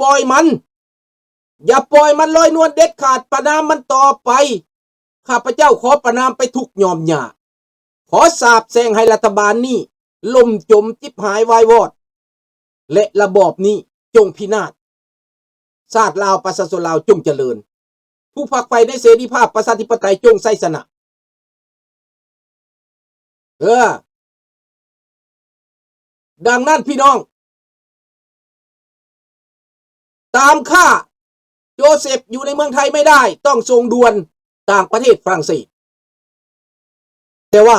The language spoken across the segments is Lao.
ປ່ອຍມັນ, ຢ່າປ່ອຍມັນລອຍນວນເດັດຂາດ, ປະນາມມັນຕໍ່ໄປ. ຂ້າພະເຈົ້າຂໍປະນາມໄປທຸກຍອມຍາກ, ຂໍສາບແຊ່ງໃຫ້ລັດຖະບານນີ້ລົ້ມຈົມຈິບຫາຍວາຍວອດ ແລະ ລະບອບນີ້ຈົ່ງພິນາດ. ຊາດລາວ ປະຊາຊົນລາວຈົ່ງຈະເລີນ. ຜູ້ຝັກໃຝ່ໃນເສລີພາບປະຊາທິປະໄຕຈົ່ງໄຊຊະນະ. ເອີ ດັ່ງນັ້ນພີ່ນ້ອງ, ຕາມຂ້າໂຈເຊັບຢູ່ໃນເມືອງໄທໄມ່ໄດ້, ຕ້ອງສົ່ງດ່ວນຕ່າງປະເທດຝຣັ່ງເສດ. ແຕ່ວ່າ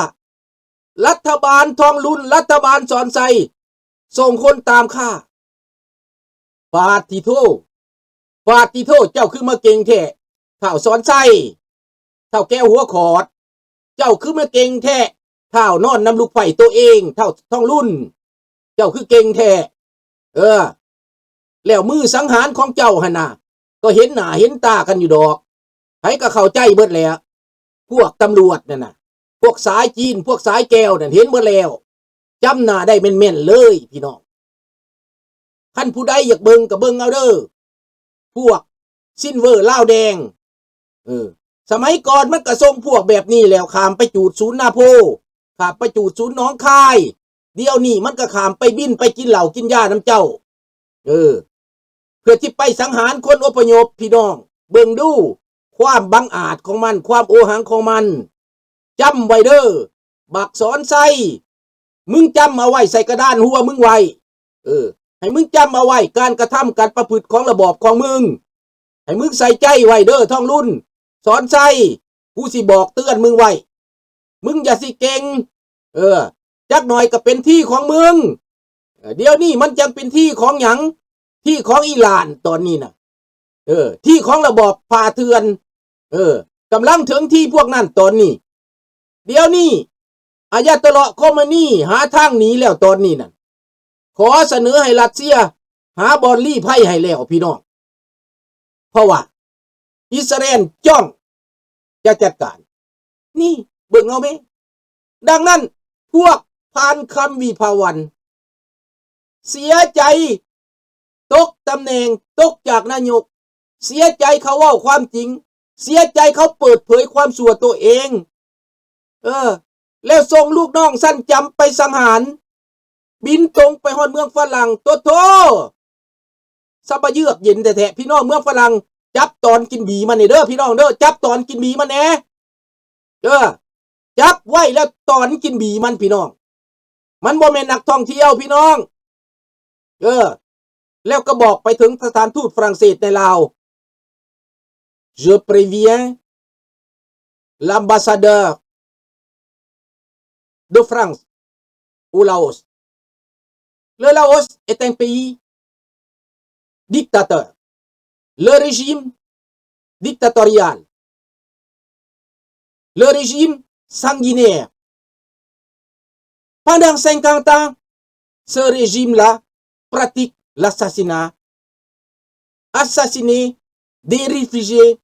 ລັດຖະບານທອງລຸນ, ລັດຖະບານສອນໄຊ ສົ່ງຄົນຕາມຂ້າ. ປາດຕິໂທ, ປາດຕິໂທ, ເຈົ້າຄືມາເກັ່ງແທ້ ທ້າວສອນໄຊ, ທ້າວແກ້ວຫົວຂອດ, ເຈົ້າຄືມາເກັ່ງແທ້ ທ້າວນອນນຳລູກໃພ້ໂຕເອງ, ທ້າວທອງລຸນ, ເຈົ້າຄືເກັ່ງແທ້. ເອີ ແລ້ວມືສັງຫານຂອງເຈົ້າຫັ້ນນະ ກໍເຫັນໜ້າເຫັນຕາກັນຢູ່ດອກ, ໃຜກໍເຂົ້າໃຈເບິດແຫຼະ. ພວກຕຳຫຼວດນັ້ນນະ, ພວກສາຍຈີນ, ພວກສາຍແກ້ວນັ້ນເຫັນເບິດແລ້ວ, ຈຳໜ້າໄດ້ແມ່ນໆເລີຍພີ່ນ້ອງ. ຄັນຜູ້ໃດຢາກເບິ່ງກໍເບິ່ງເອົາເດີ້ ພວກຊິນເວີລາວແດງ. ເອີ ສະໄໝກ່ອນມັນກໍສົ່ງພວກແບບນີ້ແຫຼ້ວ, ຂ້າມໄປຈູດສູນນາໂພ, ຂ້າມໄປຈູດສູນໜອງຄາຍ, ດຽວນີ້ມັນກໍຂ້າມໄປບິນໄປກິນເຫຼົ້າກິນຢານຳເຈົ້າ. ເອີ ເພື່ອທີ່ໄປສັງຫານຄົນອົບພະຍົບ. ພີ່ນ້ອງເບິ່ງດູຄວາມບັງອາດຂອງມັນ, ຄວາມໂອຫັງຂອງມັນ. ຈຳໄວ້ເດີ້ ບັກສອນໄຊ, ມຶງຈຳເອົາໄວ້ໃສ່ກະດານຫົວມຶງໄວ້. ເອີ ໃຫ້ມຶງຈຳເອົາໄວ້ການກະທຳການປະພຶດຂອງລະບອບຂອງມຶງ. ໃຫ້ມຶງໃສ່ໃຈໄວ້ເດີ້ ທອງລຸນ, ສອນໄຊ, ກູຊິບອກເຕືອນມຶງໄວ້. ມຶງຢ່າຊິເກັ່ງ. ເອີ ຈັກໜ້ອຍກໍເປັນທີ່ຂອງມຶງ. ເອີ ດຽວນີ້ມັນຈັ່ງເປັນທີ່ຂອງຫຍັງ? ທີ່ຂອງອີ່ຫຼານຕອນນີ້ນະ. ເອີ ທີ່ຂອງລະບອບປ່າເຖື່ອນ. ເອີ ກຳລັງເຖິງທີ່ພວກນັ້ນຕອນນີ້. ດຽວນີ້ອາຍາໂຕເລາະຄອເມນີຫາທາງໜີແລ້ວຕອນນີ້ນັ້ນ. ຂໍສະເໜີໃຫ້ຣັດເຊຍຫາບ່ອນລີ້ໄພໃຫ້ແລ້ວພີ່ນ້ອງ. ເພາະວ່າອິດສະຣາແອນຈ້ອງຈະຈັດການ. ນີ້ເບິ່ງເອົາແມ້. ດັ່ງນັ້ນ ພວກພານຄຳ ວິພາວັນ ເສຍໃຈຕົກຕຳແໜ່ງ, ຕົກຈາກນາຍົກ, ເສຍໃຈເຂົາເວົ້າຄວາມຈິງ, ເສຍໃຈເຂົາເປີດເຜີຍຄວາມຊົ່ວໂຕເອງ. ເອີ ແລ້ວສົ່ງລູກນ້ອງຊັ້ນຈຳໄປສັງຫານ, ບິນຕົງໄປຮອດເມືອງຝຣັ່ງ. ໂຕໂທ! ສະບະເຍືອກເຢັນແທ້ໆ ພີ່ນ້ອງເມືອງຝຣັ່ງ, ຈັບຕອນກິນບີມັນແດ່ເດີ້ ພີ່ນ້ອງເດີ້, ຈັບຕອນກິນບີມັນແດ່. ເອີ ຈັບໄວ້ແລ້ວຕອນກິນບີມັນ ພີ່ນ້ອງ. ມັນບໍ່ແມ່ນນັກທ່ອງທ່ຽວ ພີ່ນ້ອງ. ເອີ ແລ້ວກໍບອກໄປເຖິງສະຖານທູດຝຣັ່ງເສດໃນລາວ. Je préviens l'ambassadeur de France au Laos. Le Laos est un pays dictateur. Le régime dictatorial. Le régime sanguinaire. Pendant cinquante ans, ce régime-là pratique l'assassinat, assassiner des réfugiés,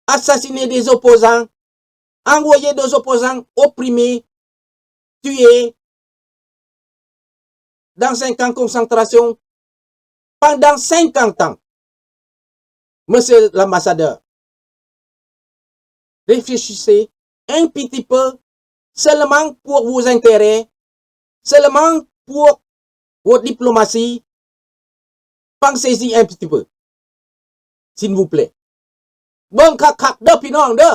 assassiner des opposants, envoyer des opposants opprimés, tués dans un camp de concentration pendant cinquante ans. Monsieur l'ambassadeur, réfléchissez un petit peu, seulement pour vos intérêts, seulement pour votre diplomatie. Pensez-y un petit peu, s'il vous plaît. ເບິ່ງຄັກໆເດີ້ ພີ່ນ້ອງເດີ້.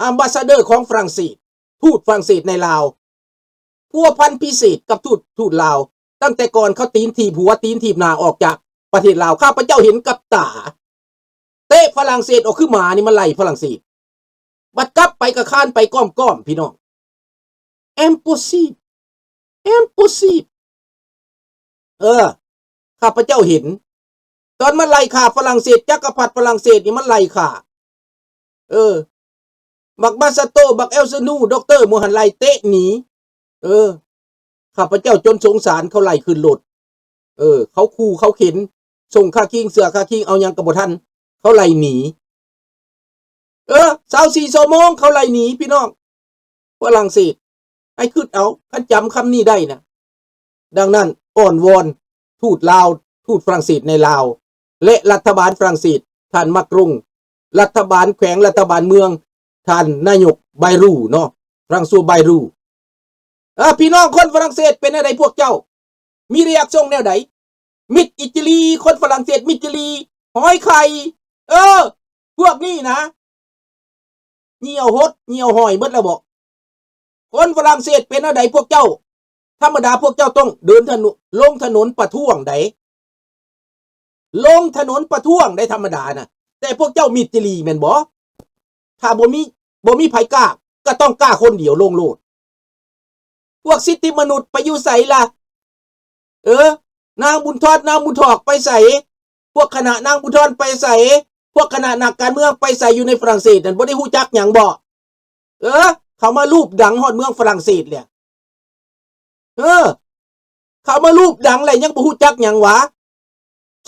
ອຳບາສາເດີຂອງຝຣັ່ງເສດ, ທູດຝຣັ່ງເສດໃນລາວ, ພົວພັນພິເສດກັບທູດ, ທູດລາວ. ຕັ້ງແຕ່ກ່ອນເຂົາຕີນຖີບຫົວ, ຕີນຖີບໜ້າອອກຈາກປະເທດລາວ. ຂ້າພະເຈົ້າເຫັນກັບຕາ. ເຕະຝຣັ່ງເສດອອກຄືໝານີ້, ມາໄລ່ຝຣັ່ງເສດ. ບັດກັບໄປກໍຄານໄປກ້ອມໆ ພີ່ນ້ອງ. Impossible. Impossible. ເອີ ຂ້າພະເຈົ້າເຫັນ ຕອນມັນໄລ່ຂ້າຝຣັ່ງເສດ, ຈັກກະພັດຝຣັ່ງເສດນີ້ມັນໄລ່ຂ້າ. ເອີ ບັກມາສາໂຕ, ບັກແອວຊະນູ, ດັອກເຕີໝູ່ຫັ້ນໄລ່ເຕະໜີ. ເອີ ຂ້າພະເຈົ້າຈົນສົງສານ, ເຂົາໄລ່ຂຶ້ນລົດ. ເອີ ເຂົາຂູ່ເຂົາເຂັນ, ສົ່ງຄາຄິງເສື້ອຄາຄິງ, ເອົາຫຍັງກໍບໍ່ທັນ, ເຂົາໄລ່ໜີ. ເອີ ຊາວສີ່ຊົ່ວໂມງເຂົາໄລ່ໜີ ພີ່ນ້ອງ. ຝຣັ່ງເສດ ໃຫ້ຄິດເອົາ, ຄັນຈຳຄຳນີ້ໄດ້ນະ. ດັ່ງນັ້ນ ອ້ອນວອນ ທູດລາວ ທູດຝຣັ່ງເສດໃນລາວ ແລະ ລັດຖະບານຝຣັ່ງເສດ ທ່ານ ມາກຣົງ, ລັດຖະບານແຂວງ ລັດຖະບານເມືອງ ທ່ານນາຍົກ ໄບຣູ ເນາະ ຟຣັງຊວ ໄບຣູ. ເອີ ພີ່ນ້ອງຄົນຝຣັ່ງເສດ ເປັນແນວໃດພວກເຈົ້າ? ມີ reaction ແນວໃດ? ມິດອິດຈີ່ລີ ຄົນຝຣັ່ງເສດມິດຈີ່ລີ ຫອຍໄຂ່ ເອີ ພວກນີ້ນະ ຍ່ຽວຫົດຍ່ຽວຫອຍເບິດແລ້ວບໍ? ຄົນຝຣັ່ງເສດເປັນແນວໃດພວກເຈົ້າ? ທຳມະດາພວກເຈົ້າຕ້ອງເດີນຖະໜົນ ລົງຖະໜົນປະທ້ວງໃດ໋ ລົງຖະໜົນປະທ້ວງໃດ໋ ທຳມະດານະ ແຕ່ພວກເຈົ້າມິດຈີ່ລີແມ່ນບໍ່? ຖ້າບໍ່ມີ ບໍ່ມີໃຜກ້າ ກໍຕ້ອງກ້າຄົນດຽວລົງໂລດ. ພວກສິດທິມະນຸດໄປຢູ່ໃສລະ? ເອີ ນາງບຸນທອດ ນາງບຸນທອກໄປໃສ? ພວກຄະນະນາງບຸນທອນໄປໃສ? ພວກຄະນະນັກການເມືອງໄປໃສ? ຢູ່ໃນຝຣັ່ງເສດນັ້ນ ບໍ່ໄດ້ຮູ້ຈັກຫຍັງບໍ? ເອີ ເຂົາມາລູບດັງຮອດເມືອງຝຣັ່ງເສດແລ້ວ. ເອີ ເຂົາມາລູບດັງແລ້ວ ຍັງບໍ່ຮູ້ຈັກຫຍັງຫວາ?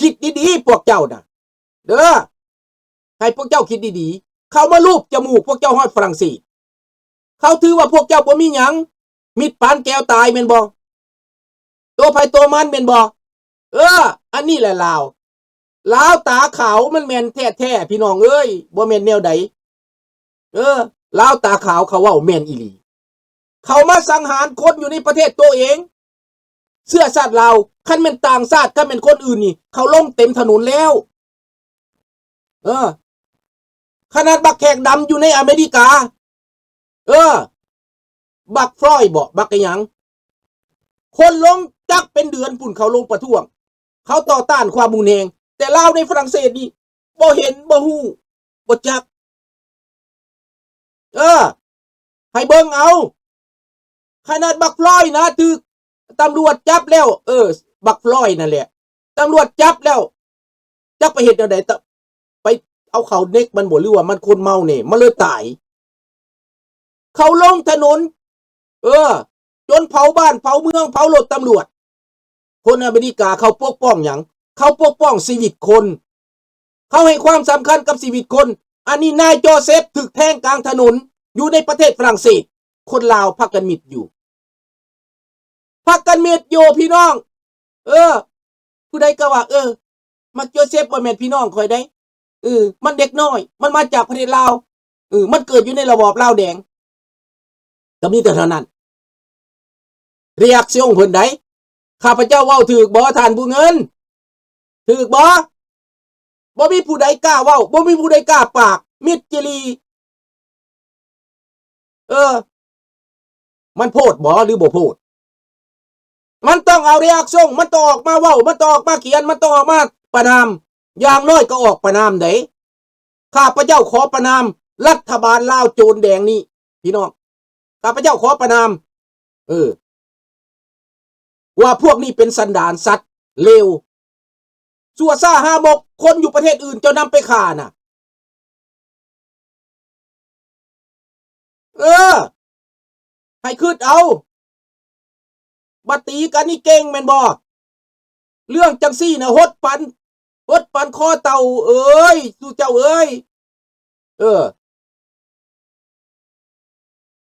ຄິດດີໆ ພວກເຈົ້ານະ ເດີ ໃຫ້ພວກເຈົ້າຄິດດີໆ. ເຂົາມາລູບຈະມູກພວກເຈົ້າຮອດຝຣັ່ງເສດ ເຂົາຖືວ່າພວກເຈົ້າບໍ່ມີຫຍັງ ມິດປານແກ້ວຕາຍແມ່ນບໍ່? ໂຕໃຜໂຕມັນແມ່ນບໍ່? ເອີ ອັນນີ້ແຫຼະລາວ ລາວຕາຂາວມັນແມ່ນແທ້ໆ ພີ່ນ້ອງເອີຍ ບໍ່ແມ່ນແນວໃດ. ເອີ ລາວຕາຂາວເຂົາເວົ້າແມ່ນອີ່ຫຼີ ເຂົາມາສັງຫານຄົນຢູ່ໃນປະເທດໂຕເອງ ເຊື້ອຊາດລາວ. ຄັນແມ່ນຕ່າງຊາດ ຄັນແມ່ນຄົນອື່ນນີ້ ເຂົາລົງເຕັມຖະໜົນແລ້ວ. ເອີ ຂະໜາດບັກແຂກດຳຢູ່ໃນອາເມລິກາ ເອີ ບັກຟລອຍບໍ ບັກອີ່ຫຍັງ ຄົນລົງຈັກເປັນເດືອນພຸ້ນ ເຂົາລົງປະທ້ວງ ເຂົາຕໍ່ຕ້ານຄວາມຮຸນແຮງ. ແຕ່ລາວໃນຝຣັ່ງເສດນີ້ ບໍ່ເຫັນ ບໍ່ຮູ້ ບໍ່ຈັກ. ເອີ ໃຫ້ເບິ່ງເອົາ ຂະໜາດບັກຟລອຍນະ ຖືກຕຳຫຼວດຈັບແລ້ວ ເອີ ບັກຟລອຍນັ້ນແຫຼະ ຕຳຫຼວດຈັບແລ້ວ ຈັກໄປເຮັດແນວໃດ? ຕະ ໄປເອົາເຂົ້າເນັກມັນບໍ ຫຼືວ່າມັນຄົນເມົາແນ່ ມັນເລີຍຕາຍ. ເຂົາລົງຖະໜົນ ເອີ ຈົນເຜົາບ້ານເຜົາເມືອງ ເຜົາລົດຕຳຫຼວດ. ຄົນອາເມລິກາເຂົາປົກປ້ອງຫຍັງ? ເຂົາປົກປ້ອງຊີວິດຄົນ ເຂົາໃຫ້ຄວາມສຳຄັນກັບຊີວິດຄົນ. ອັນນີ້ນາຍໂຈເຊັບຖືກແທງກາງຖະໜົນ ຢູ່ໃນປະເທດຝຣັ່ງເສດ. ຄົນລາວພາກັນມິດຢູ່ ພາກັນມິດຢູ່ ພີ່ນ້ອງ. ເອີ ຜູ້ໃດກໍວ່າ ເອີ ມັກໂຈເຊັບ ບໍ່ແມ່ນພີ່ນ້ອງຂ້ອຍໃດ໋ ເອີ ມັນເດັກນ້ອຍ ມັນມາຈາກປະເທດລາວ ເອີ ມັນເກີດຢູ່ໃນລະບອບລາວແດງ. ກໍມີແຕ່ເທົ່ານັ້ນ reaction ເພິ່ນໃດ໋. ຂ້າພະເຈົ້າເວົ້າຖືກບໍ່ ທ່ານຜູ້ເງິນ? ຖືກບໍ່? ບໍ່ມີຜູ້ໃດກ້າເວົ້າ ບໍ່ມີຜູ້ໃດກ້າປາກ ມິດຈີ່ຫຼີ່. ເອີ ມັນໂພດບໍ່ ຫຼືບໍ່ໂພດ? ມັນຕ້ອງເອົາ reaction ມັນຕ້ອງອອກມາເວົ້າ ມັນຕ້ອງອອກມາຂຽນ ມັນຕ້ອງອອກມາປະນາມ. ຢ່າງໜ້ອຍກໍອອກປະນາມໃດ໋. ຂ້າພະເຈົ້າຂໍປະນາມລັດຖະບານລາວໂຈນແດງນີ້ ພີ່ນ້ອງ. ຂ້າພະເຈົ້າຂໍປະນາມ ເອີ ວ່າພວກນີ້ເປັນສັນດານສັດເລວ ຊົ່ວຊ້າຫ້າມົກ. ຄົນຢູ່ປະເທດອື່ນເຈົ້ານຳໄປຂ້ານະ ເອີ ໃຫ້ຄິດເອົາ. ບັດຕີກັນນີ້ເກັ່ງແມ່ນບໍ່? ເລື່ອງຈັ່ງຊີ້ນະ ຫົດປັນ ຫົດປັນຄໍເຕົ່າເອີຍ ສູ່ເຈົ້າເອີຍ. ເອີ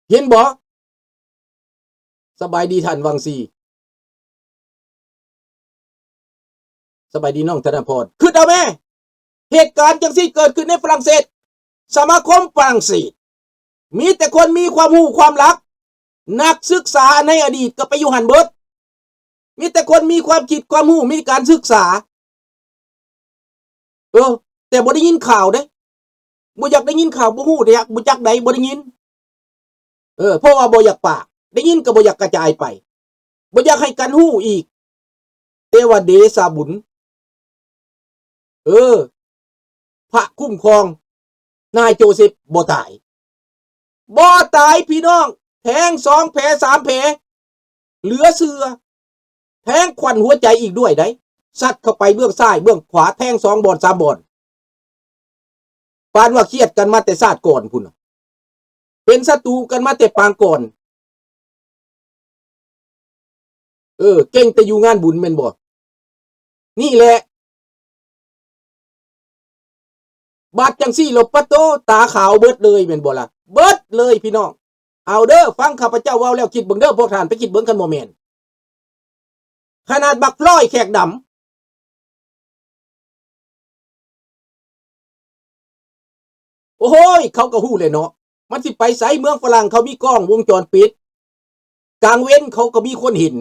ເຫັນບໍ່? ສະບາຍດີທ່ານວັງຊີ ສະບາຍດີນ້ອງທະນະພອນ. ຄິດເອົາແມ້ ເຫດການຈັ່ງຊີ້ເກີດຂຶ້ນໃນຝຣັ່ງເສດ, ສະມາຄົມຝຣັ່ງເສດ ມີແຕ່ຄົນມີຄວາມຮູ້ຄວາມຫຼັກ, ນັກສຶກສາໃນອະດີດກໍໄປຢູ່ຫັ້ນເບິດ, ມີແຕ່ຄົນມີຄວາມຄິດຄວາມຮູ້ ມີການສຶກສາ. ເອີ ແຕ່ບໍ່ໄດ້ຍິນຂ່າວເດ້, ບໍ່ຢາກໄດ້ຍິນຂ່າວ, ບໍ່ຮູ້ເດ້, ບໍ່ຈັກໃດ, ບໍ່ໄດ້ຍິນ. ເອີ ເພາະວ່າບໍ່ຢາກປາກ, ໄດ້ຍິນກໍບໍ່ຢາກກະຈາຍໄປ, ບໍ່ຢາກໃຫ້ກັນຮູ້ອີກ. ແຕ່ວ່າເດຊະບຸນ ເອີ ພະຄຸ້ມຄອງ ນາຍໂຈເຊັບບໍ່ຕາຍ, ບໍ່ຕາຍພີ່ນ້ອງ, ແທງສອງແຜສາມແຜ ເຫຼືອເຊື່ອ, ແທງຂວັນຫົວໃຈອີກດ້ວຍໃດ໋, ຊັດເຂົ້າໄປເບື້ອງຊ້າຍເບື້ອງຂວາ ແທງສອງບ່ອນສາມບ່ອນ. ປານວ່າຄຽດກັນມາແຕ່ຊາດກ່ອນພຸ້ນ, ເປັນສັດຕູກັນມາແຕ່ປາງກ່ອນ. ເອີ ເກັ່ງແຕ່ຢູ່ງານບຸນແມ່ນບໍ່? ນີ້ແຫຼະ ບາດຈັ່ງຊີ້ລະປະໂຕ ຕາຂາວເບິດເລີຍແມ່ນບໍ່ລະ? ເບິດເລີຍພີ່ນ້ອງ. ເອົາເດີ ຟັງຂ້າພະເຈົ້າເວົ້າແລ້ວຄິດເບິ່ງເດີ ພວກທ່ານໄປຄິດເບິ່ງ ຄັນບໍ່ແມ່ນ. ຂະໜາດບັກຟລອຍແຂກດຳ ໂອ້ໂຫຍ ເຂົາກໍຮູ້ແຫຼະເນາະ ມັນຊິໄປໃສ? ເມືອງຝຣັ່ງເຂົາມີກ້ອງວົງຈອນປິດ ກາງເວັນເຂົາກໍມີຄົນເຫັນ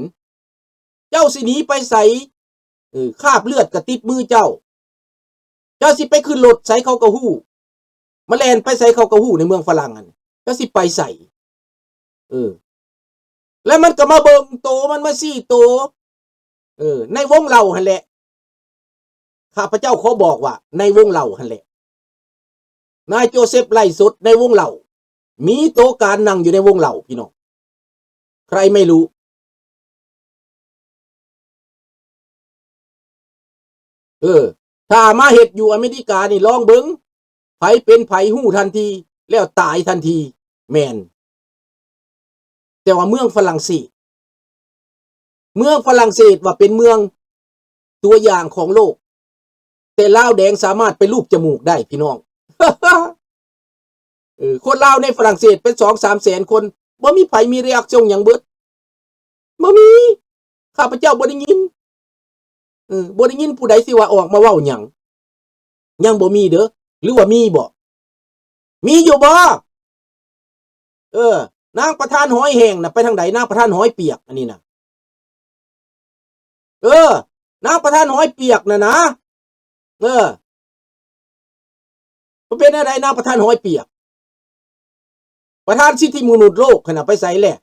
ເຈົ້າຊິໜີໄປໃສ? ເອີ ຄາບເລືອດກໍຕິດມືເຈົ້າ ເຈົ້າຊິໄປຂຶ້ນລົດໃສເຂົາກໍຮູ້ ມາແລ່ນໄປໃສເຂົາກໍຮູ້ໃນເມືອງຝຣັ່ງຫັ້ນ ເຈົ້າຊິໄປໃສ? ເອີ ແລ້ວມັນກໍມາເບິ່ງໂຕ ມັນມາຊີ້ໂຕ ເອີ ໃນວົງເຫຼົ້າຫັ້ນແຫຼະ ຂ້າພະເຈົ້າຂໍບອກວ່າໃນວົງເຫຼົ້າຫັ້ນແຫຼະ ນາຍໂຈເຊັບໄລຟ໌ສົດໃນວົງເຫຼົ້າ ມີໂຕການນັ່ງຢູ່ໃນວົງເຫຼົ້າ ພີ່ນ້ອງ ໃຄໄມ່ຮູ້ ເອີ ຖ້າມາເຮັດຢູ່ອາເມລິການີ້ລອງເບິ່ງ ໃຜເປັນໃຜຮູ້ທັນທີ ແລ້ວຕາຍທັນທີ ແມ່ນ ແຕ່ວ່າເມືອງຝຣັ່ງເສດ ເມືອງຝຣັ່ງເສດວ່າເປັນເມືອງຕົວຢ່າງຂອງໂລກ ແຕ່ລາວແດງສາມາດໄປລູບຈະມູກໄດ້ ພີ່ນ້ອງ ເອີ ຄົນລາວໃນຝຣັ່ງເສດເປັນສອງສາມແສນຄົນ ບໍ່ມີໃຜມີ reaction ຫຍັງເບິດ ບໍ່ມີ ຂ້າພະເຈົ້າບໍ່ໄດ້ຍິນ ເອີ ບໍ່ໄດ້ຍິນຜູ້ໃດຊິວ່າອອກມາເວົ້າຫຍັງ ຍັງບໍ່ມີເດີ້ ຫຼືວ່າມີບໍ? ມີຢູ່ບໍ? ເອີ ນາງປະທານຫອຍແຫ້ງນະ ໄປທາງໃດ? ນາງປະທານຫອຍປຽກອັນນີ້ນະ ເອີ ນາງປະທານຫອຍປຽກນະນະ ເອີ ມັນເປັນແນວໃດນາງປະທານຫອຍປຽກ? ປະທານສິດທິມະນຸດໂລກຫັ້ນນະ ໄປໃສແລ້ວ?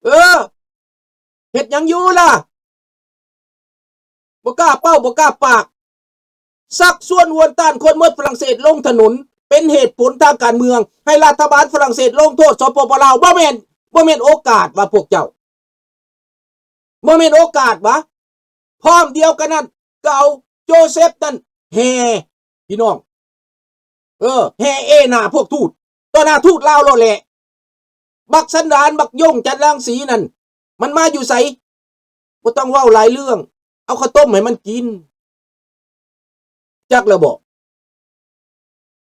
ເອີ ເຮັດຫຍັງຢູ່ລະ? ບໍ່ກ້າເວົ້າ ບໍ່ກ້າປາກ ຊັກຊວນຫວນຕ້ານຄົນເມືອງຝຣັ່ງເສດລົງຖະໜົນ ເປັນເຫດຜົນທາງການເມືອງ ໃຫ້ລັດຖະບານຝຣັ່ງເສດລົງໂທດ ສປປ ລາວ ບໍ່ແມ່ນ ບໍ່ແມ່ນໂອກາດຫວາພວກເຈົ້າ? ບໍ່ແມ່ນໂອກາດຫວາ? ພ້ອມດຽວກັນນັ້ນກໍເອົາໂຈເຊັບນັ້ນແຫ່ ພີ່ນ້ອງ ເອີ ແຫ່ເອໜ້າພວກທູດ ຕໍ່ໜ້າທູດລາວໂລດແຫຼະ ບັກສັນດານ ບັກຢົງ ຈັນລັງສີນັ້ນ ມັນມາຢູ່ໃສ? ບໍ່ຕ້ອງເວົ້າຫຼາຍເລື່ອງ ເອົາເຂົ້າຕົ້ມໃຫ້ມັນກິນ ຈັກແລ້ວບໍ?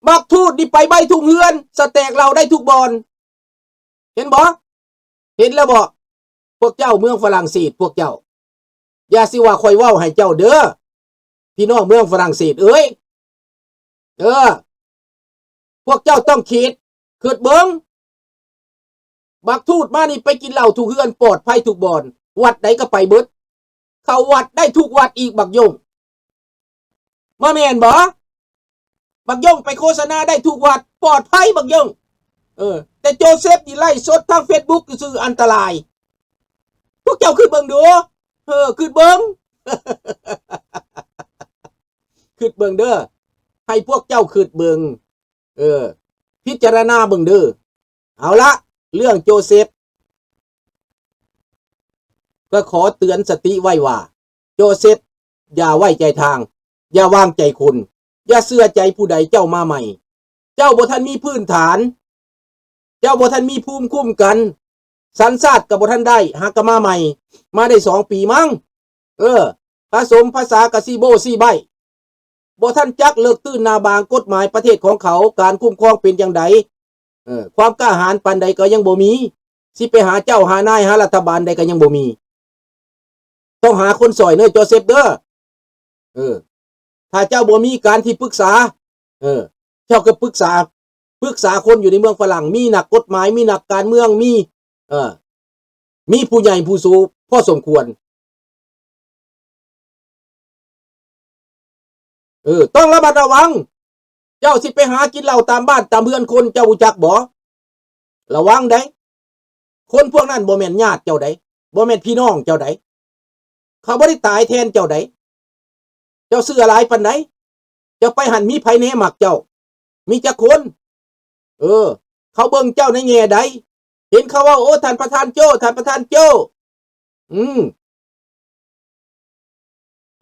ບັກທູດນີ້ໄປໄວທຸກເຮືອນ ສະແຕັກເຫຼົ້າໄດ້ທຸກບ່ອນ ເຫັນບໍ່? ເຫັນແລ້ວບໍ? ພວກເຈົ້າເມືອງຝຣັ່ງເສດ ພວກເຈົ້າ ຢ່າຊິວ່າຂ້ອຍເວົ້າໃຫ້ເຈົ້າເດີ້ ພີ່ນ້ອງເມືອງຝຣັ່ງເສດເອີຍ ເອີ ພວກເຈົ້າຕ້ອງຄິດ ຄິດເບິ່ງ ບັກທູດມານີ້ໄປກິນເຫຼົ້າທຸກເຮືອນ ປອດໄພທຸກບ່ອນ ວັດໃດກໍໄປເບິດ ເຂົ້າວັດໄດ້ທຸກວັດອີກ ບັກຢົງ ບໍ່ແມ່ນບໍ? ບັກຢົງໄປໂຄສະນາໄດ້ທຸກວັດ ປອດໄພບັກຢົງ ເອີ ແຕ່ໂຈເຊັບນີ້ໄລຟ໌ສົດທາງເຟສບຸກຊື່ໆ ອັນຕະລາຍ ພວກເຈົ້າຄິດເບິ່ງດູ ເອີ ຄິດເບິ່ງ ຄິດເບິ່ງເດີ້ ໃຫ້ພວກເຈົ້າຄິດເບິ່ງ ເອີ ພິຈາລະນາເບິ່ງເດີ້ ເອົາລະ ເລື່ອງໂຈເຊັບ ກໍຂໍເຕືອນສະຕິໄວ້ວ່າ ໂຈເຊັບ ຢ່າໄວ້ໃຈທາງ ຢ່າວາງໃຈຄົນ ຢ່າເຊື່ອໃຈຜູ້ໃດ ເຈົ້າມາໃໝ່ ເຈົ້າບໍ່ທັນມີພື້ນຖານ ເຈົ້າບໍ່ທັນມີພູມຄຸ້ມກັນ ສັນຊາດກໍບໍ່ທັນໄດ້ ຫາກະມາໃໝ່ ມາໄດ້ສອງປີມັ້ງ ເອີ ພະສົມພະສາກະຊີໂບ້ຊີໄບ້ ບໍ່ທັນຈັກເລິກຕື່ນໜ້າບາງກົດໝາຍປະເທດຂອງເຂົາ ການຄຸ້ມຄອງເປັນຈັ່ງໃດ ເອີ ຄວາມກ້າຫານປານໃດກໍຍັງບໍ່ມີ ຊິໄປຫາເຈົ້າຫານາຍຫາລັດຖະບານໃດກໍຍັງບໍ່ມີ ຕ້ອງຫາຄົນຊ່ອຍເນີໂຈເຊັບເດີ ເອີ ຖ້າເຈົ້າບໍ່ມີການທີ່ປຶກສາ ເອີ ເຈົ້າກໍປຶກສາ ປຶກສາຄົນຢູ່ໃນເມືອງຝຣັ່ງ ມີນັກກົດໝາຍ ມີນັກການເມືອງ ມີ ເອີ ມີຜູ້ໃຫຍ່ຜູ້ສູງພໍສົມຄວນ ເອີ ຕ້ອງລະມັດລະວັງ ເຈົ້າຊິໄປຫາກິນເຫຼົ້າຕາມບ້ານຕາມເຮືອນຄົນ ເຈົ້າຮູ້ຈັກບໍ່? ລະວັງໃດ໋ ຄົນພວກນັ້ນບໍ່ແມ່ນຍາດເຈົ້າໃດ໋ ບໍ່ແມ່ນພີ່ນ້ອງເຈົ້າໃດ໋ ເຂົາບໍ່ໄດ້ຕາຍແທນເຈົ້າໃດ໋ ເຈົ້າເຊື່ອຫຼາຍປານໃດ? ເຈົ້າໄປຫັ້ນມີໃຜແນ່ມັກເຈົ້າ? ມີຈັກຄົນ? ເອີ ເຂົາເບິ່ງເຈົ້າໃນແງ່ໃດ? ເຫັນເຂົາເວົ້າ ໂອ້ ທ່ານປະທານໂຈ້ ທ່ານປະທານໂຈ້ ອືມ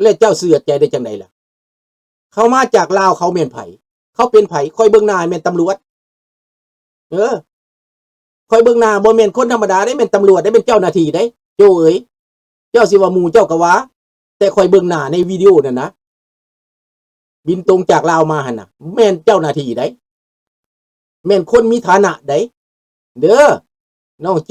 ແລະເຈົ້າເຊື່ອໃຈໄດ້ຈັ່ງໃດລະ? ເຂົາມາຈາກລາວ ເຂົາແມ່ນໃຜ? ເຂົາເປັນໃຜ? ຂ້ອຍເບິ່ງໜ້າແມ່ນຕຳຫຼວດ ເອີ ຂ້ອຍເບິ່ງໜ້າບໍ່ແມ່ນຄົນທຳມະດາເດ້ ແມ່ນຕຳຫຼວດເດ້ ແມ່ນເຈົ້າໜ້າທີ່ເດ້ ໂຈ້ເອີຍ ເຈົ້າຊິວ່າໝູ່ເຈົ້າກໍວ່າ ແຕ່ຂ້ອຍເບິ່ງໜ້າໃນວິດີໂອນັ້ນນະ ບິນຕົງຈາກລາວມາຫັ້ນນະ ແມ່ນເຈົ້າໜ້າທີ່ໃດ໋ ແມ່ນຄົນມີຖານະໃດ໋ ເດີ ນ້ອງໂຈ